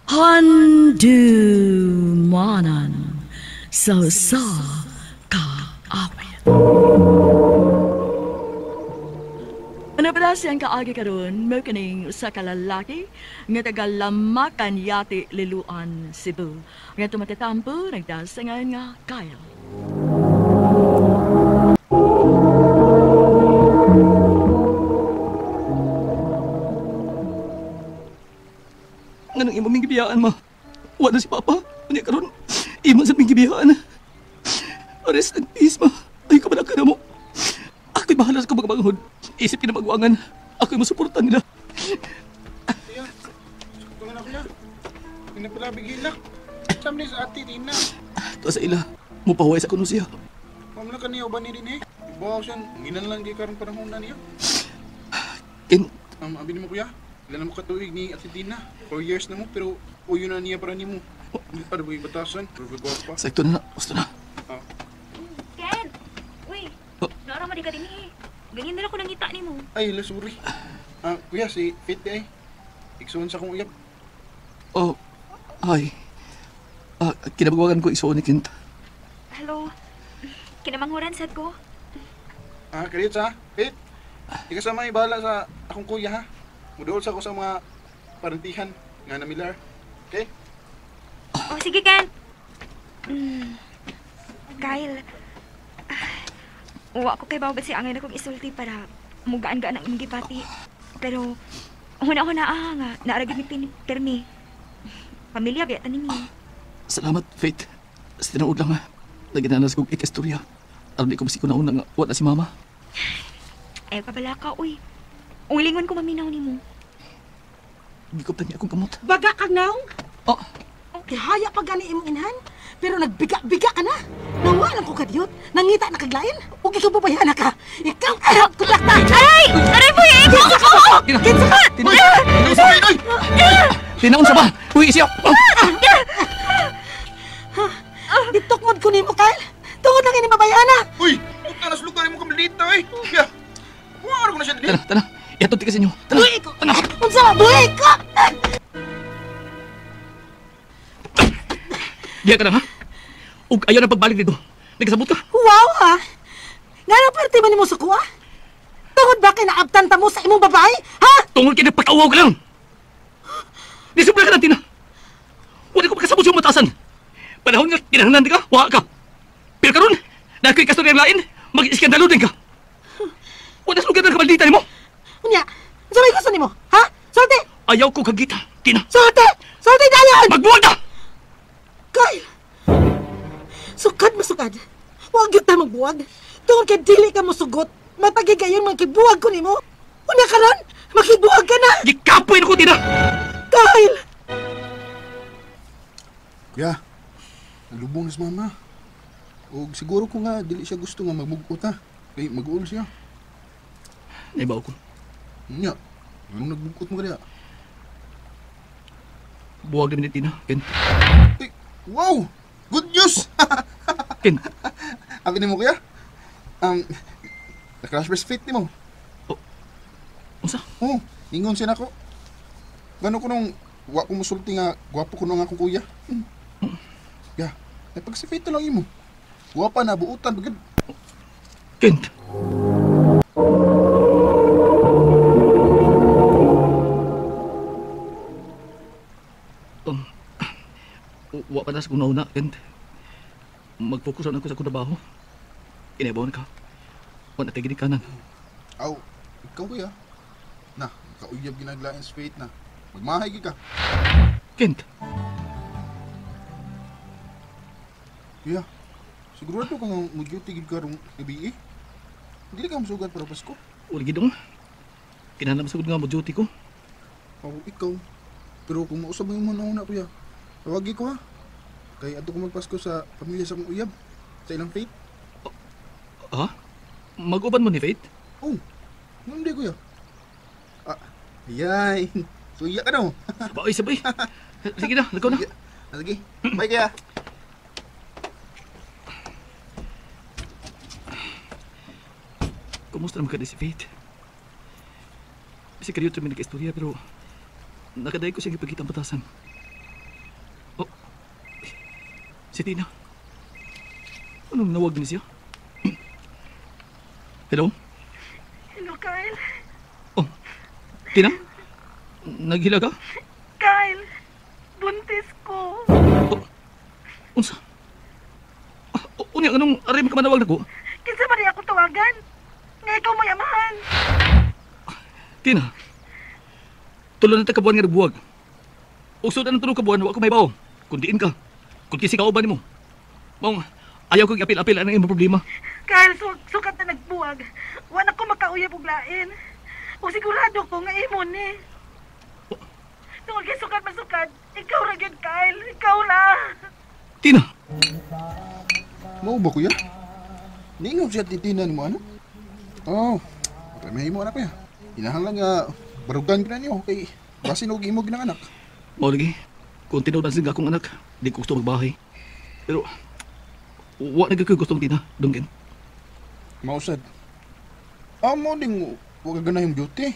Handumanan sa usa ka awit. Ano pala siyang kaagi karon mo kining usa ka lalaki nga taga Lamakan Yati, Liloan, Cebu. Nga tumatatampo nagdasangan nga Kyle. Nganong imo ming gibiyaan ma? Wala si Papa. Unya karon imo sa ming gibiyaan. Rest in peace ma. Ay ka ba na mo? Ako'y bahala sa kabagbanghod. Isip kinamagwangan. Ako'y masuporta nila. Tiya, sukutungan ako na. Pinapalabig hilak. Saan ni sa ati, Tina? Ito sa ila. Mupahuway sa kuno siya. Pamla ka niya, uban ni din eh. Ibaw siya, nginan lang di karon panahon na niya. Ken? Abi ni mo kuya, ilan na mo katuig ni ati Tina. 4 years na mo, pero uyo na niya para ni mo. Hindi pa na batasan, pero gagwapa. Sakto na na, gusto na. Ah. Ken! Uy, naara mo di ka din eh. Ganyan na lang ko nangita ni mo. Ay, la, sorry. Ah, kuya, si Faith di ay. Igsuon sa akong uyab. Oh, ay. Ah, kinabagwagan ko igsuon ni Kent. Hello. Kinamanghuran sad ko. Ah, kalit sa, Faith. Ikaw sa may bahala sa akong kuya ha. Muduol sa ako sa mga parintihan nga namilar. Okay? Oh, sige, Ken. Kyle. Wa ko kay bawat si angay na kong isulti para mugaan-gaan ang imong gipati. Pero una-una nga naaragid ni pirmi. Pamilya biya tanin niya. Salamat, Faith. Sa tinuod lang ha. Naginanas kong ikastorya. Aron di ko masiko na una nga wala si Mama. Ayaw ka bala ka, uy. Ulingon ko maminaw ni mo. Gikop na niya akong kamot. Baga ka naong? Oh. Gihaya pa gani imong inhan, pero nagbiga-biga ka na. Nawalan ko kadiyot, nangita na kaglain, ug ikaw babayaan na ka. Ikaw, ay, kulak na! Aray! Aray po, ikaw ko! Kinsa ka! Tinaon sa ba? Uy, siya! Ditukmod ko nimo, Kyle. Tungod lang ini babayaan na. Uy! Punta na sa lugar mo kamlita, eh! Ya! Kuha ko na siya dili. Tana, tana. Iatod ka sa inyo. Tana, Buhi ko! tana. Unsa ba? Buhi ko! Diya ka na, ha? Ug ayaw na pagbalik dito. Nagkasabot ka? Wow, ha? Nga na parte man nimo suko, ha? Tungod ba kay naabtan ta mo sa imong babae, ha? Tungod kay nagpakauwaw ka lang! Nisubra ka na, Tina! Wala ko pagkasabot sa iyong matasan! Panahon nga, kinahanglan ka, wa ka! Pero karon, na ako'y kastorya ang lain, mag-iskandalo din ka! Wala sa lugar na kamaldita nimo! Unya, unsa may gusto nimo, ha? Sulti! Ayaw ko kagita, Tina! Sulti! Sulti dayon! Magbuwag na! Kyle! Sukad masukad. Huwag yun ta magbuwag. Tungod kay dili ka mosugot, matagi kayon magkibuwag ko nimo. Una karon, makibuwag ka na! Gikapoy na ko, Tina! Kyle! Kuya, nalubong na si Mama. O siguro ko nga, dili siya gusto nga magmugot ha. Kay mag-uol siya. Naibaw ko. Nya, anong nagmugot mo kaya? Buwag namin ni Tina, Ken. Ay, wow! Good news! Ken. Abi ni mo kuya? Na-crash best fit ni mo. Oh, unsa? Oo, ingon siya nako. Gano ko nung wa ko musulti nga gwapo ko nung akong kuya. Ya, ay pag si Faith lang imo. Gwapa na buutan bagid. Kent. Wa pa na sa kuna-una, Kent. Mag-focus na ako sa trabaho. Inabaw na ka. Wa na tayo ginikanan. Aw, ikaw kuya. Na, kauyab ginaglain sa Faith na. Magmahay ka. Kent. Kuya, sigurado ka nga mo-duty gid ka rong gabi eh. Dili ka masugat para Pasko. Wala gid dong. Kinahanglan masugod nga mo-duty ko. Aw, ikaw. Pero kung mausab mo yung una kuya, tawagi ko ha. Kay adto ko magpasko sa pamilya sa akong uyab, sa ilang Faith. Ha? Mag-uban mo ni Faith? Oh, hindi kuya. Ah, ayay. Suya ka na. Sabay, sabay. Sige na, lagaw na. Sige. Bye kuya. Kumusta naman ka di si Faith? Kasi kariyo ito may nagka-istorya pero nakaday ko siyang ipagkita ang batasan. Si Tina. Anong nawag ni siya? Hello? Hello, Kyle. Oh, Tina? Naghila ka? Kyle, buntis ko. Oh, unsa? Unya, anong arim ka manawag na ko? Kinsa ba niya akong tawagan? Nga ikaw may amahan. Tina, tulo na ta kabuan nga nagbuwag. Usod ang tulo kabuan, wa ko may bao. Kundiin ka. Kung kisi ka uban nimo. Maong, ayaw kong apil-apil ang imong problema. Kyle, sukat na nagbuwag. Wa na ko makauyab og lain. O sigurado ko nga imo ni. Tungod kay sukat masukad, ikaw ra gyud, Kyle. Ikaw ra. Tina! Mao ba, kuya? Niingon siya titina ni mo, ano? Oh, may mo anak, kuya. Hinahanglan nga barugan ka na niyo kay basin og imog ng anak. Mao lagi. Kung tinuod ang akong anak, di ko gusto magbahay. Pero wa na gyud gustong Tina, dunggen. Mausad. Amo ding wa ka ganahing duty.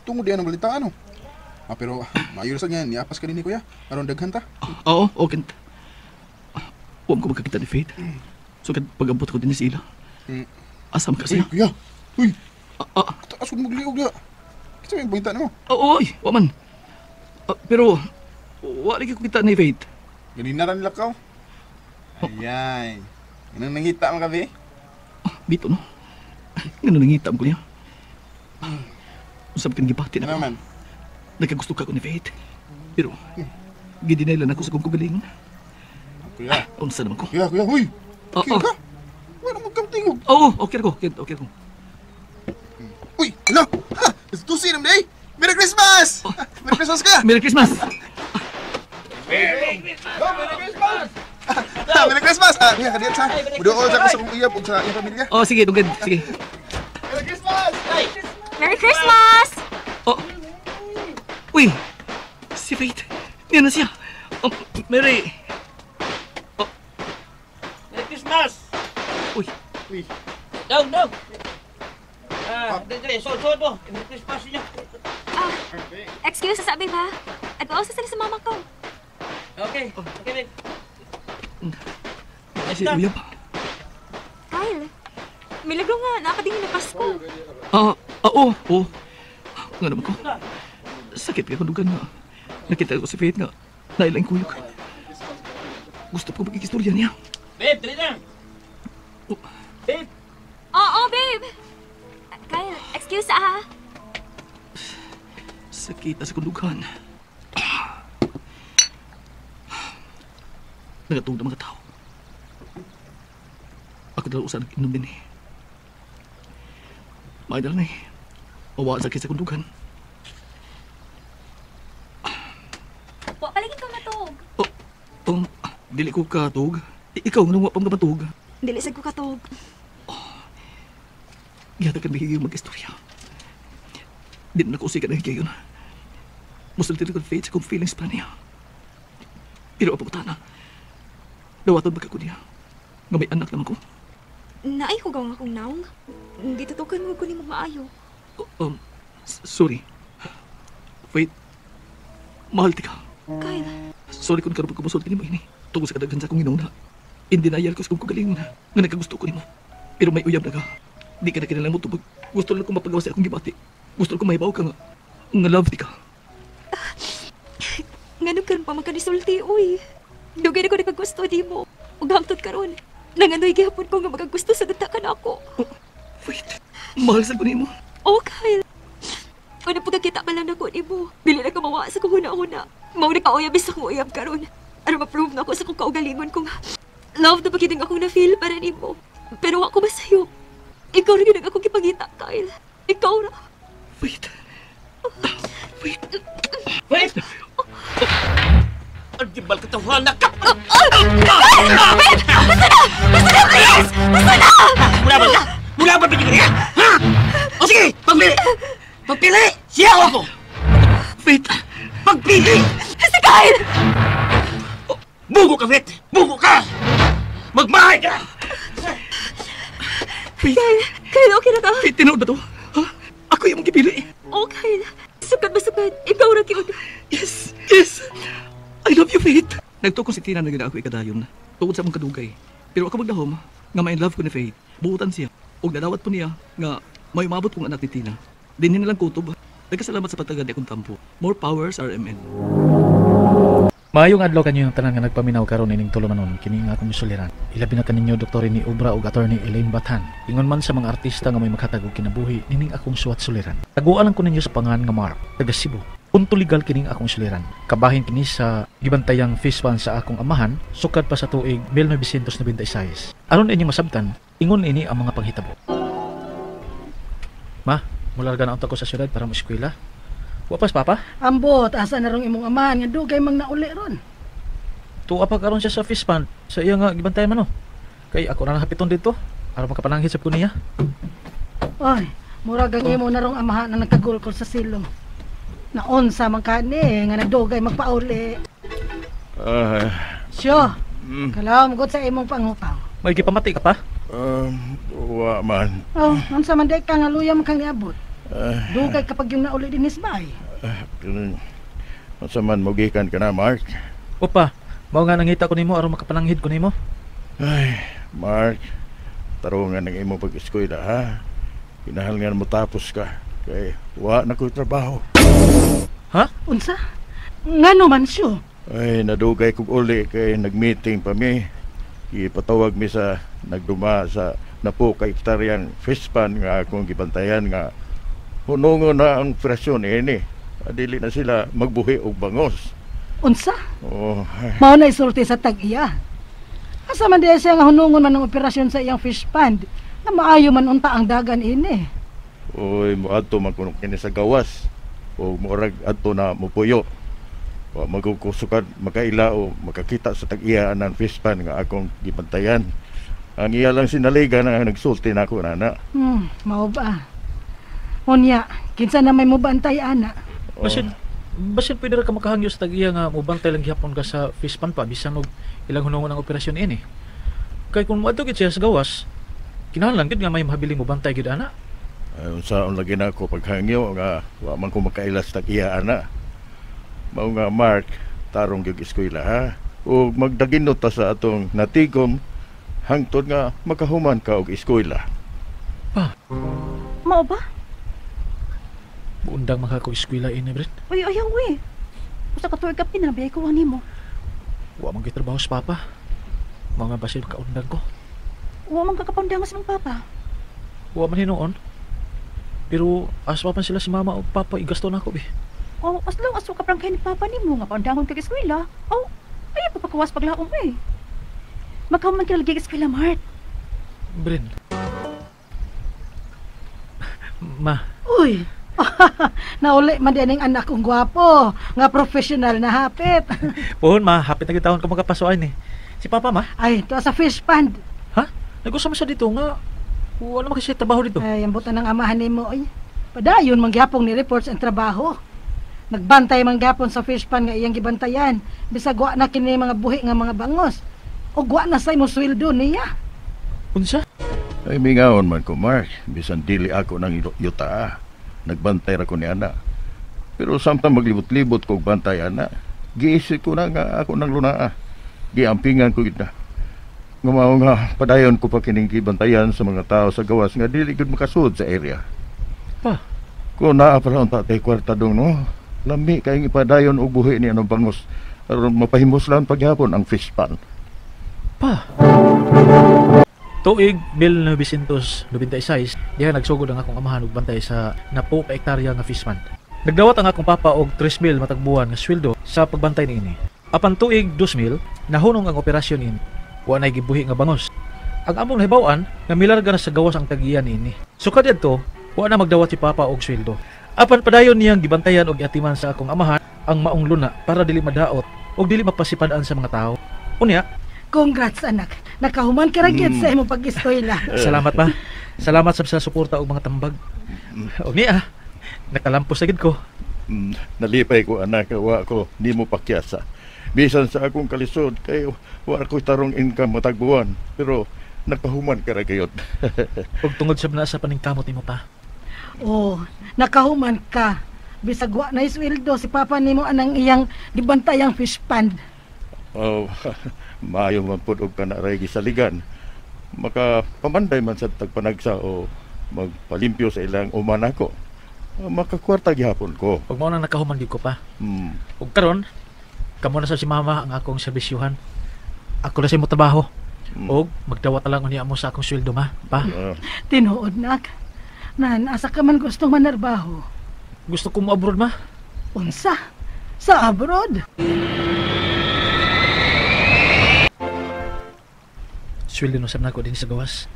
Tungod diyan ang balita ano. Ah, pero maayo sa niya, niapas ka din ni kuya. Aron daghan ta. Oo, okay. Wa ko magkakita ni Faith. So kad pag-abot ko din ni sila. Asam ka siya. Uy, kuya. Uy. Taas ko magliog ya. Kasi may balita nimo. Oo, oy, wa man. Pero wa lagi ko kita ni Faith. Ganina ra nila kaw. Ayan. Anong nangita man kabi? Bito no. Ngano nangita ko niya? Usab kan gibati na. Ano man? Nagkagusto ka ko ni Faith. Pero gidinay lang ako sa kong kagalingon. Kuya. Unsa naman ko? Kuya, kuya, huy. Okay ka? Wala mo kang tingog. Oo, okay ko. Okay ko. Uy, hello. Ha, it's 12 naman day. Merry Christmas! Oh. Merry Christmas ka! Merry Christmas! Merry Christmas! Oh, Merry Christmas! Merry Christmas! Kuya, kadiyat sa. Muduol sa ko sa kong iyap ug sa iyang pamilya. Oh, sige, dugad. Sige. Merry Christmas! Merry Christmas! Oh. Uy, si Faith. Niya na siya. Oh, Merry. Oh. Merry Christmas! Uy. Uy. Dong, dong. Dre, sod mo. Merry Christmas niyo. Excuse sa sabi ba? At sa sila sa mama ko. Okay. Okay, babe. Si Uyab. Kyle, milagro nga, nakatingin na Pasko. Oo, oo. Nga naman ko. Sakit ka kundugan nga. Nakita ko si Faith nga. Nailang kuyog. Gusto ko magkikistorya niya. Babe, dali na. Oh. Babe. Oo, babe. Kyle, excuse ah. Sakit sa kundugan. Nagatugod ang mga tao. Ako dalaw usa nag-inom din eh. Maidal na eh. Mawa sakit sa kundugan. Wa palagi ka matug. Oh, dili ko katug. Ikaw, nung wa pa matug. Dili sad ko katug. Oh, gihatag ka nagiging mag-istorya. Di na nakusikan na higayon. Musulti na kong faith sa kong feelings pa niya. Pero ang pagkutana, dawaton ba ka ko niya? Nga may anak naman ko. Naay hugaw nga akong naong. Gitutukan mo ko ni mo maayo. Sorry. Faith, mahal ti ka. Kyle. Sorry kung karoon pagkumusulti ni mo ini. Tungkol sa kadaghan sa akong ginauna. In-denial ko sa akong kagalingon nga nagkagusto ko ni mo. Pero may uyab na ka. Di ka na kinalang mo tubag. Gusto lang kong mapagawa sa akong gibati. Gusto lang kong mahibaw ka nga. Nga love ti ka. Nganong karon pa magkanisulti, uy. Dugay na ko nagkagusto di mo. Ug hangtod karon. Nanganoy gihapon ko nga magkagusto sa data ka na ako. Oh, wait. Mahal sa ko nimo. Oh, Kyle. Una pagkakita pa lang nako nimo. Dili na ka mawa sa kong huna-huna. Mao na kauyab sa akong uyab karon. Aron ma-prove na ako sa kong kaugalingon kung love na pagkiting akong na-feel para nimo. Pero wa ko masayop. Ikaw ra gyud ang akong gipangita, Kyle. Ikaw ra. Wait. Wait. Wait. Ang gimbal katawa na ka! Babe! Basta na! Basta na, please! Basta na! Mula ba ka? Mula ba pinigil ka? Ha? O sige! Pagpili! Pagpili! Siya ako! Faith! Pagpili! Si Kyle! Bugo ka, Faith! Bugo ka! Magmahay ka! Faith! Kyle! Kyle, okay na ka? Faith, tinuod ba to? Ha? Ako yung gipili. Oh, Kyle. Sukad ba sukad? Ikaw ra gyud. Yes! Yes! I love you, Faith! Nagtukon si Tina na gina ako ikadayon. Tungod sa among kadugay. Pero ako magdahom nga ma-in love ko ni Faith. Buutan siya. Ug nadawat po niya nga may umabot kong anak ni Tina. Dinhi na lang kutob. Nagkasalamat sa pagtagad akong tampo. More powers RMN. Maayong adlaw kanyo tanan nga nagpaminaw karon ining tulumanon kini nga akong suliran. Ilabi na kaninyo Dr. ni Obra ug Attorney Elaine Bathan. Ingon man sa mga artista nga may makatag og kinabuhi nining akong suwat suliran. Taguan lang ko ninyo sa pangan nga Mark, taga Cebu. Punto legal kining akong suliran. Kabahin kini sa gibantayang fish pond sa akong amahan sukad pa sa tuig 1996. Aron inyong masabtan, ingon ini ang mga panghitabo. Ma, mularga na unta ko sa syudad para mo eskwela. Wa pas papa? Ambot, asa na rong imong amahan nga dugay mang nauli ron. Tuwa pa karon siya sa fish pond sa iya nga gibantayan man no. Kay ako na hapiton dito. Aron makapananghit sa ko niya. Ay, murag ang imo na rong amahan na nagkagulkol sa silong. Naunsa man kani nga nagdugay magpauli. Syo, kalaom gud sa imong pangupaw. May gipamati ka pa? Wa man. Oh, unsa man day ka nga luya man kang niabot. Dugay kapag yung nauli dinis bay. Unsa man mogikan ka na, Mark? Opa, mao nga nangita ko nimo aron makapananghid ko nimo. Ay, Mark, tarungan ng imong pag-eskwela, ha? Kinahanglan mo tapos ka. Kay wa na ko'y trabaho. Ha? Unsa? Ngano man siyo? Ay, nadugay kog uli kay nag-meeting pa mi. Ipatawag mi sa nagduma sa napo ka hektaryang fish pond nga akong gibantayan nga hunongo na ang operasyon ini. Dili na sila magbuhi og bangos. Unsa? Oh, ay, Mao na isulti sa tag-iya. Asa man diay siya nga hunungon man ang operasyon sa iyang fish pond? Nga maayo man unta ang dagan ini. Oy, moadto man kuno kini sa gawas o murag adto na mopuyo. Wa magkukusukad makaila o makakita sa tag-iya ng fish pond nga akong gibantayan. Ang iya lang sinaligan ang nagsulti na ako nana. Mao ba? Unya, kinsa na may mobantay ana? Basin basin pwede ra ka makahangyo sa tag-iya nga mobantay lang gihapon ka sa fish pond pa bisan og ilang hunongon ang operasyon ini. Kay kung moadto gid siya sa gawas, kinahanglan gid nga may mahabiling mobantay gid ana. Ay, unsaon lagi na ako paghangyo nga wa man ko makaila sa tag-iya ana. Mao nga Mark, tarong gyud eskwela ha. Ug magdaginot ta sa atong natigom hangtod nga makahuman ka og eskwela. Pa. Mao ba? Buundang man ka ko eskwela ini, Bren. Uy, ayaw eh. Usa ka tuig ka pinabiyay ko nimo. Wa man gyud trabaho sa papa. Mao nga basin makaundang ko. Wa man kakapundang sa imong papa. Wa man hinuon. Pero as pa man sila si mama o papa igasto na ako be. Oh, as long as wa ka prangkay ni papa nimo nga paundangon kag eskwela. Oh, ayaw pa pakawas paglaom eh. Makahuman ka lagi eskwela, Mark. Bren. Ma, Uy, nauli man din ang anak kong gwapo, nga professional na hapit. Pohon ma, hapit na gitawon ka makapasuan eh. Si papa ma? Ay, to sa fish pond. Ha? Nag-usap mo siya dito nga. Wala man kasi trabaho dito. Ay, ang buta ng amahan nimo oy. Padayon man gyapong ni reports ang trabaho. Nagbantay man gyapon sa fish pond nga iyang gibantayan. Bisag wa na kini mga buhi nga mga bangos. Ug wa na say mo sweldo niya. Unsa? Ay, mingaon man ko, Mark. Bisan dili ako ng yuta. Nagbantay ra ko ni ana. Pero samtang maglibot-libot ko og bantay ana, giisip ko na nga ako ng lunaa. Giampingan ko gid na. Nga mao nga padayon ko pa kining gibantayan sa mga tao sa gawas nga dili gud makasud sa area. Pa. Kung naa pa lang tatay kwarta dong no, lami kayong ipadayon og buhi ni anong bangos aron mapahimos lang paghapon ang fish pan. Pa. Tuig 1996, diha nagsugod ang akong amahan og bantay sa napo ka hektarya nga fish pond. Nagdawat ang akong papa og 3,000 matag buwan nga sweldo sa pagbantay niini. Apan tuig 2000, nahunong ang operasyon niini. Wa nay gibuhi nga bangos. Ang among nahibaw-an nga milarga na sa gawas ang tag-iya niini. Sukad adto, wa na magdawat si papa og sweldo. Apan padayon niyang gibantayan og giatiman sa akong amahan ang maong luna para dili madaot og dili mapasipad-an sa mga tao. Unya, Congrats anak. Nakahuman ka ra gyud sa imong pag-eskwela. Salamat pa. Salamat sa suporta og mga tambag. Og niya, nakalampos na gid ko. Nalipay ko anak, wa ko nimo pakyasa. Bisan sa akong kalisod kay wa ko tarong income matag buwan, pero nakahuman ka ra gayud. Og tungod sab na sa paningkamot nimo pa. Oh, nakahuman ka. Bisag wa na sweldo si papa nimo anang iyang gibantayang fish pond. Oh, maayo man pud og kana ray gisaligan. Maka pamanday man sa tagpanagsa o magpalimpyo sa ilang uman ako. Makakwarta gihapon ko. Ug mao nang nakahuman gyud ko pa. Ug karon kamo na sa si mama ang akong serbisyuhan. Ako na sa imo trabaho. Og magdawat na lang unya mo sa akong sweldo ma, pa. Tinuod, nak. Nan, asa ka man gustong manarbaho? Gusto ko mo abroad ma. Unsa? Sa abroad? Sweldo no sab nako din sa gawas.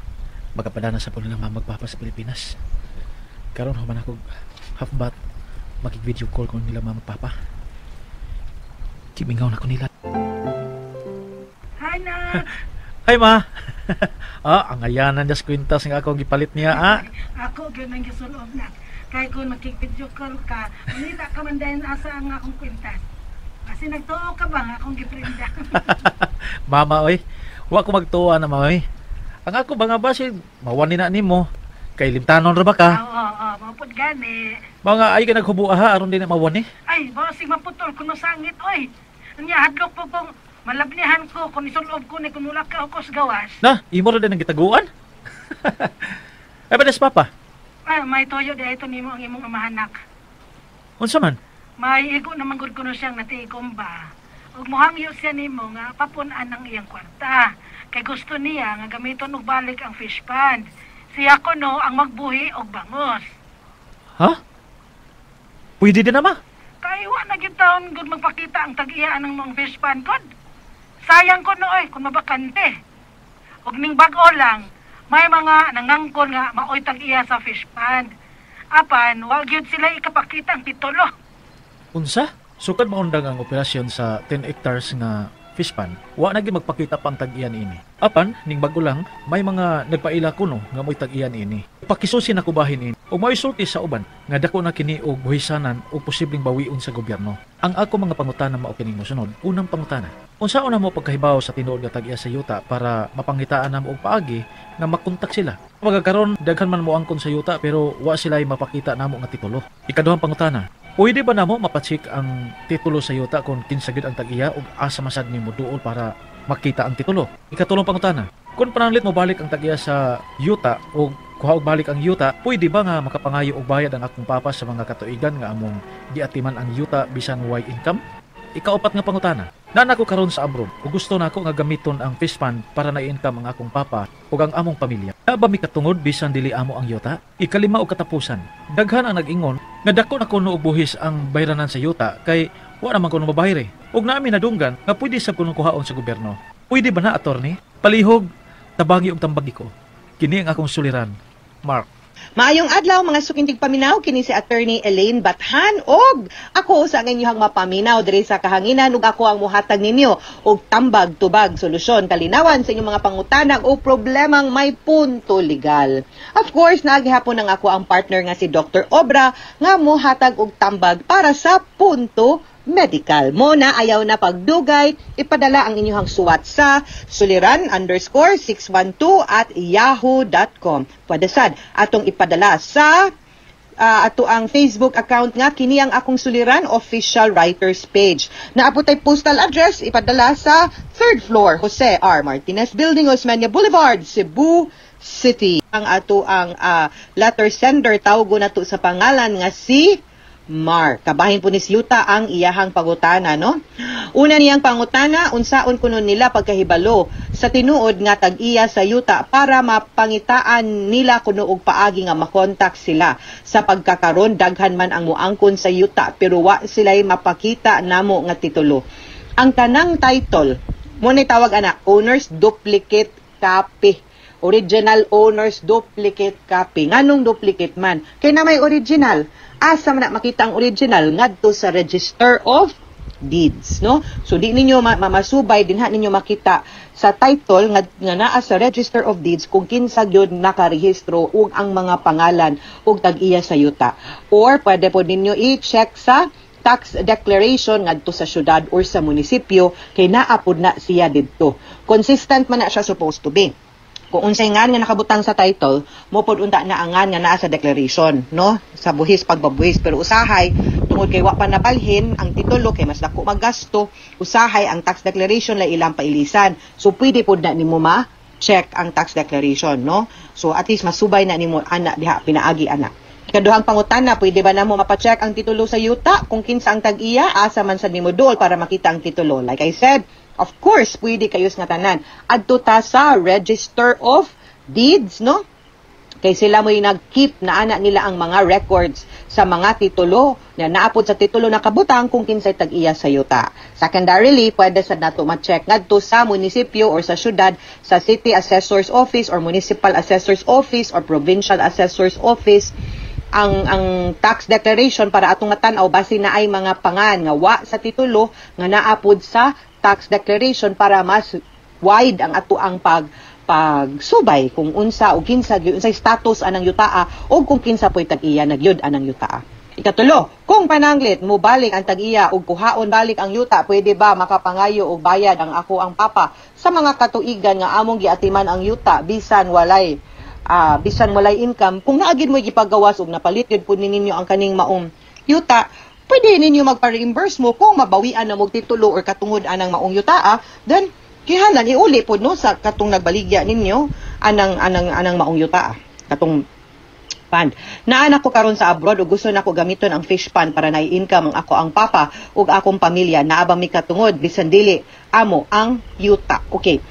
Magapadana sa puno ng mama magpapa sa Pilipinas. Karon human ako half bat makig-video call ko nila mama papa. Kimingaw na ko nila. Hi, nak. Hi ma. Ang ayanan das kwintas nga akong gipalit niya ah. Ako gyud nang gisulob, nak. Kay kung makig-video call ka, manita ka man dahil asa ang akong kwintas. Kasi nagtuo ka ba nga akong giprinda? Mama oy, wa ko magtuwa na ma oy. Ang ako ba nga ba si mawani na nimo kay limtanon ra ba ka? Oo, oo, mapud gani. Mga ay ka naghubo ha aron di na mawani. Ay, basig maputol kuno sangit oy. Nya hadlok po kong malabnihan ko kung isulob ko ni kun wala ka ako sa gawas. Na, imo ra din ang gitaguan. Ay ba des papa? Ay, may toyo di ito nimo ang imong amahanak. Unsa man? May igo naman gud kuno siyang natiikom ba. Ug mohangyo siya nimo nga papun-an ang iyang kwarta. Kay gusto niya nga gamiton og balik ang fish pond. Siya kuno ang magbuhi og bangos. Ha? Pwede din na ma. Kay wa na gyud taon gud magpakita ang tag-iya ng mga fish pond kod. Sayang kuno oy kung mabakante. Og ning bag-o lang, may mga nangangkon nga maoy tag-iya sa fish pond. Apan wa gyud sila ikapakita ang titulo. Unsa? Sukad maundang ang operasyon sa 10 hectares nga fish pond, wa na gyud magpakita pang tag-iyan ini. Apan ning bag-o lang, may mga nagpaila kuno nga mo'y tag-iyan ini. Pakisusi na kubahin ini ug mao'y sulti sa uban nga dako na kini og buhisanan o posibleng bawion sa gobyerno. Ang ako mga pangutana mao kining mosunod. Unang pangutana, unsaon na mo pagkahibaw sa tinuod nga tag-iya sa yuta para mapangitaan na mo og paagi nga makontak sila? Magakaron daghan man mo angkon sa yuta pero wa sila mapakita namo nga titulo. Ikaduhang pangutana, pwede ba namo mapacheck ang titulo sa yuta kung kinsa gyud ang tag-iya ug asa masad nimo duol para makita ang titulo? Ikatulong pangutana, kung pananglit mo balik ang tag-iya sa yuta o kuha og balik ang yuta, pwede ba nga makapangayo og bayad ang akong papa sa mga katuigan nga among giatiman ang yuta bisan way income? Ikaupat nga pangutana, naa ko karon sa abroad ug gusto nako nga gamiton ang fish pond para na-income ang akong papa ug ang among pamilya. Na ba mi katungod bisan dili amo ang yuta? Ikalima og katapusan, daghan ang nag-ingon nga dako na kuno og buhis ang bayranan sa yuta kay wa naman kuno mabayre. Ug naami nadunggan nga pwede sab kuno kuhaon sa gobyerno. Pwede ba na, attorney? Palihog, tabangi og tambagi ko. Kini ang akong suliran. Mark. Maayong adlaw mga sukintig paminaw, kini si Attorney Elaine Bathan og ako sa ang inyong mapaminaw diri sa kahanginan ug ako ang muhatag ninyo og tambag tubag solusyon kalinawan sa inyong mga pangutana o problemang may punto legal. Of course, naagihapon ang ako ang partner nga si Dr. Obra nga muhatag og tambag para sa punto medical. Mo na ayaw na pagdugay, ipadala ang inyong suwat sa suliran_612@yahoo.com. Pwede sad atong ipadala sa ato ang Facebook account nga kini ang akong suliran official writers page. Naapot ay postal address ipadala sa 3rd floor Jose R. Martinez Building, Osmeña Boulevard, Cebu City. Ang ato ang letter sender tawgo nato sa pangalan nga si Mark. Kabahin po ni Siyuta ang iyahang pangutana, no? Una niyang pangutana, unsaon kuno nila pagkahibalo sa tinuod nga tag-iya sa yuta para mapangitaan nila kuno og paagi nga makontak sila. Sa pagkakaron daghan man ang muangkon sa yuta pero wa sila'y mapakita namo nga titulo. Ang tanang title, mo ni tawag ana, owner's duplicate copy. Original owner's duplicate copy. Nganong duplicate man? Kay na may original. Asa man na makita ang original? Ngadto sa Register of Deeds, no? So di ninyo masubay, dinha ninyo makita sa title nga naa sa Register of Deeds kung kinsa gyud nakarehistro ug ang mga pangalan ug tag-iya sa yuta. Or pwede po ninyo i-check sa tax declaration ngadto sa syudad or sa munisipyo kay naa pud na siya didto. Consistent man na siya supposed to be. Kung unsay ngan nga nakabutang sa title, mo pod unta na ang ngan nga naa sa declaration, no? Sa buhis, pagbabuhis. Pero usahay, tungod kay wa pa nabalhin ang titulo kay mas dako maggasto, usahay ang tax declaration la ilang pailisan. So pwede pod na nimo ma check ang tax declaration, no? So at least masubay na nimo ana diha, pinaagi ana. Ikaduhang pangutana, pwede ba namo mapacheck ang titulo sa yuta kung kinsa ang tag-iya, asa man sad nimo duol para makita ang titulo? Like I said, of course, pwede kayo nga tanan. Adto ta sa Register of Deeds, no? Kay sila mo'y nag-keep na ana nila ang mga records sa mga titulo na naapod sa titulo na kabutang kung kinsay tag-iya sa yuta. Secondarily, pwede sa nato ma-check ngadto sa munisipyo or sa syudad, sa City Assessor's Office or Municipal Assessor's Office or Provincial Assessor's Office ang tax declaration para atong matan-aw base na ay mga pangan nga wa sa titulo nga naapod sa tax declaration para mas wide ang ato ang pagsubay kung unsa o kinsa gyud, unsay status anang yutaa o kung kinsa po'y tag-iya na gyud anang yutaa. Ikatulo, kung pananglit mo balik ang tag-iya ug kuhaon balik ang yuta, pwede ba makapangayo og bayad ang ako ang papa sa mga katuigan nga among giatiman ang yuta bisan walay income? Kung naa gyud mo gipagawas ug napalit gyud pud ninyo ang kaning maong yuta, pwede ninyo magpa-reimburse mo. Kung mabawian na mo titulo or katungod anang maong yutaa, then kinahanglan iuli pod, no, sa katong nagbaligya ninyo anang maong yutaa, katong pond. Naa ko karon sa abroad ug gusto nako gamiton ang fish pond para nay income ang ako ang papa ug akong pamilya. Naa ba mi katungod bisan dili amo ang yuta? Okay.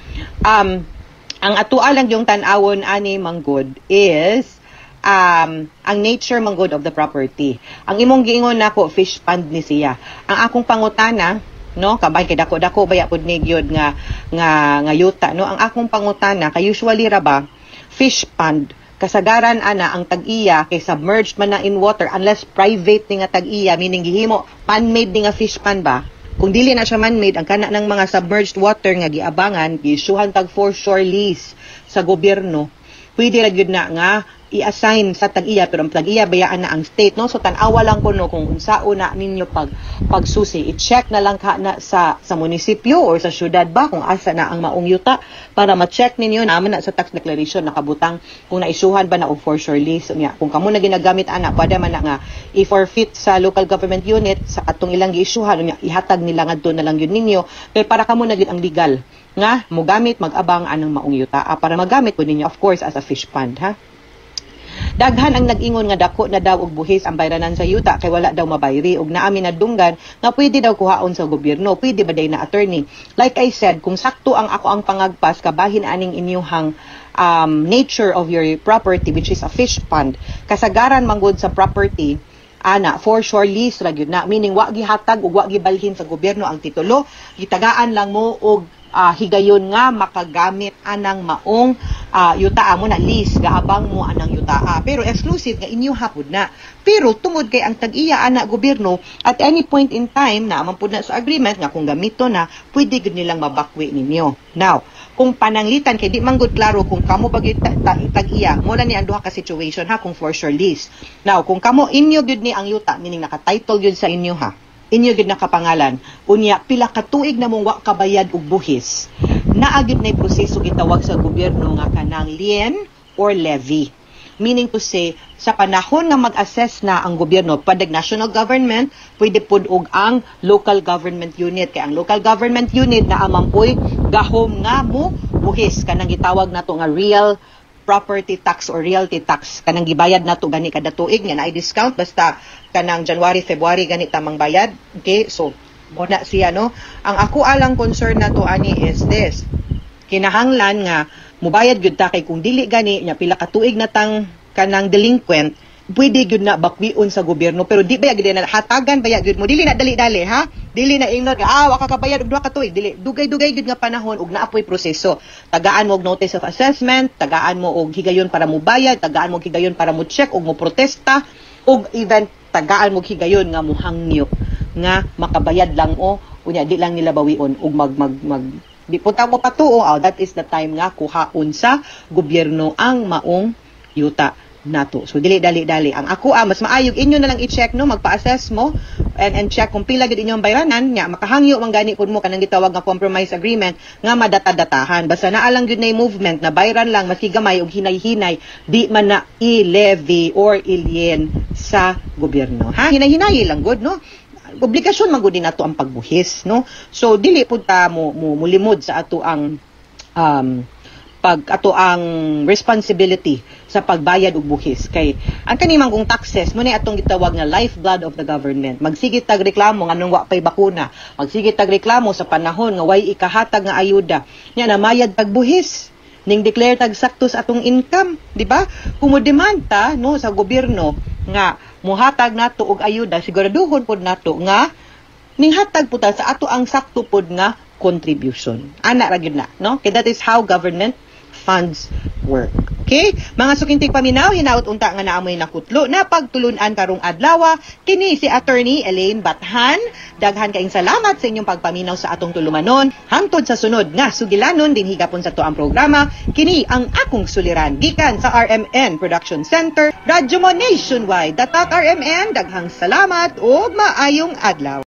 Ang atua lang yung tan-awon ani manggod is ang nature manggod of the property. Ang imong giingon nako, fish pond ni siya. Ang akong pangutana, no, kabay kay dako-dako baya pud ni gyud nga yuta, no? Ang akong pangutana kay usually ra ba fish pond, kasagaran ana ang tag-iya kay submerged man na in water unless private ni nga tag-iya, meaning gihimo man-made ni nga fish pond ba. Kung dili na siya man-made, ang kana ng mga submerged water nga giabangan, giisyuhan tag foreshore lease sa gobyerno, pwede ra gyud na nga i-assign sa tag-iya, pero ang tag-iya bayaan na ang state, no? So tan-awa lang kuno kung unsao na ninyo pagsusi. I-check na lang ka na sa munisipyo or sa syudad ba kung asa na ang maong yuta para ma-check ninyo naman na sa tax declaration nakabutang kung naisyuhan ba na og foreshore lease niya. Kung kamo na ginagamit ana, pwede man na nga i-forfeit sa local government unit sa katong ilang giisyuhan niya, ihatag nila ngadto na lang yun ninyo kay para kamo na gyud ang legal nga mogamit, mag-abang anang maong yuta, para magamit po ninyo, of course, as a fish pond, ha. Daghan ang nag-ingon nga dako na daw og buhis ang bayranan sa yuta kay wala daw mabayri ug naami nadunggan nga pwede daw kuhaon sa gobyerno. Pwede ba day na, attorney? Like I said, kung sakto ang ako ang pangagpas kabahin aning inyuhang nature of your property, which is a fish pond. Kasagaran manggod sa property ana, foreshore lease ra gyud na, meaning wa gihatag ug wa gibalhin sa gobyerno ang titulo, gitagaan lang mo og higayon nga makagamit anang maong yutaa mo na lease, gaabang mo anang yutaa pero exclusive nga inyo hapod na. Pero tungod kay ang tag-iya ana gobyerno, at any point in time na man pud na sa agreement nga kung gamito na, pwede gud nilang mabakwi ninyo. Now, kung pananglitan kay di man gud klaro kung kamo ba gyud tag-iya mo ni ang duha ka situation, ha, kung foreshore lease. Now, kung kamo inyo gyud ni ang yuta, meaning naka-title gyud sa inyo, ha, inyo gyud nakapangalan, unya pila ka tuig na mong wa kabayad og buhis, naa gyud nay proseso gitawag sa gobyerno nga kanang lien or levy. Meaning to say, sa panahon nga mag-assess na ang gobyerno, pwede national government, pwede pud og ang local government unit, kay ang local government unit na amang poy gahom nga mo buhis, kanang gitawag nato nga real property tax or realty tax, kanang gibayad nato gani kada tuig nga naay discount basta kanang January, February gani tamang bayad. Okay, so mo na siya, no? Ang ako alang concern nato ani is this: kinahanglan nga mubayad gyud ta kay kung dili gani nya pila ka tuig na tang kanang delinquent, pwede gyud na bakwion sa gobyerno. Pero di ba gyud na hatagan baya gyud mo, dili na dali-dali, ha, dili na ingnon nga wa ka kabayad og 2 ka tuig, dili, dugay-dugay gyud nga panahon ug naapoy proseso. Tagaan mo og notice of assessment, tagaan mo og higayon para mo bayad, tagaan mo og higayon para mo check og mo protesta, ug even tagaan mo og higayon nga muhangyo nga makabayad lang o unya di lang nila bawion ug mag mag mag di punta mo patuo. Oh, that is the time nga kuhaon sa gobyerno ang maong yuta nato. So dili dali dali. Ang ako mas maayog inyo na lang i-check, no, magpa-assess mo. and check kung pila gid inyong bayranan nya, makahangyo man gani pud mo kanang gitawag nga compromise agreement nga madata-datahan, basta naa lang gyud nay movement na bayran lang maski gamay og hinay-hinay, di man na i-levy or i-lien sa gobyerno, ha. Hinay-hinay lang gud, no? Obligasyon man gud din nato ang pagbuhis, no? So dili pud ta mo mulimod sa ato ang pag ato ang responsibility sa pagbayad og buhis, kay ang kani man kung taxes mo ni atong gitawag nga lifeblood of the government. Magsige tag reklamo nganong wa pay bakuna, magsige tag reklamo sa panahon nga way ikahatag nga ayuda nya, namayad tag buhis, ning declare tag sakto sa atong income, di ba? Kung mo demand ta, no, sa gobyerno nga muhatag nato og ayuda, siguraduhon pod nato nga ninghatag pud ta sa ato ang sakto pod nga contribution. Ana ra gyud na, no? Kay that is how government funds work. Okay? Mga suking tigpaminaw, hinaot unta nga naamoy nakutlo na pagtulunan karong adlaw. Kini si Attorney Elaine Bathan. Daghan kaayong salamat sa inyong pagpaminaw sa atong tulumanon. Hangtod sa sunod nga sugilanon dinhi gapon sa atuang programa. Kini ang akong suliran gikan sa RMN Production Center, Radyo Mo Nationwide. Tatak RMN, daghang salamat ug maayong adlaw.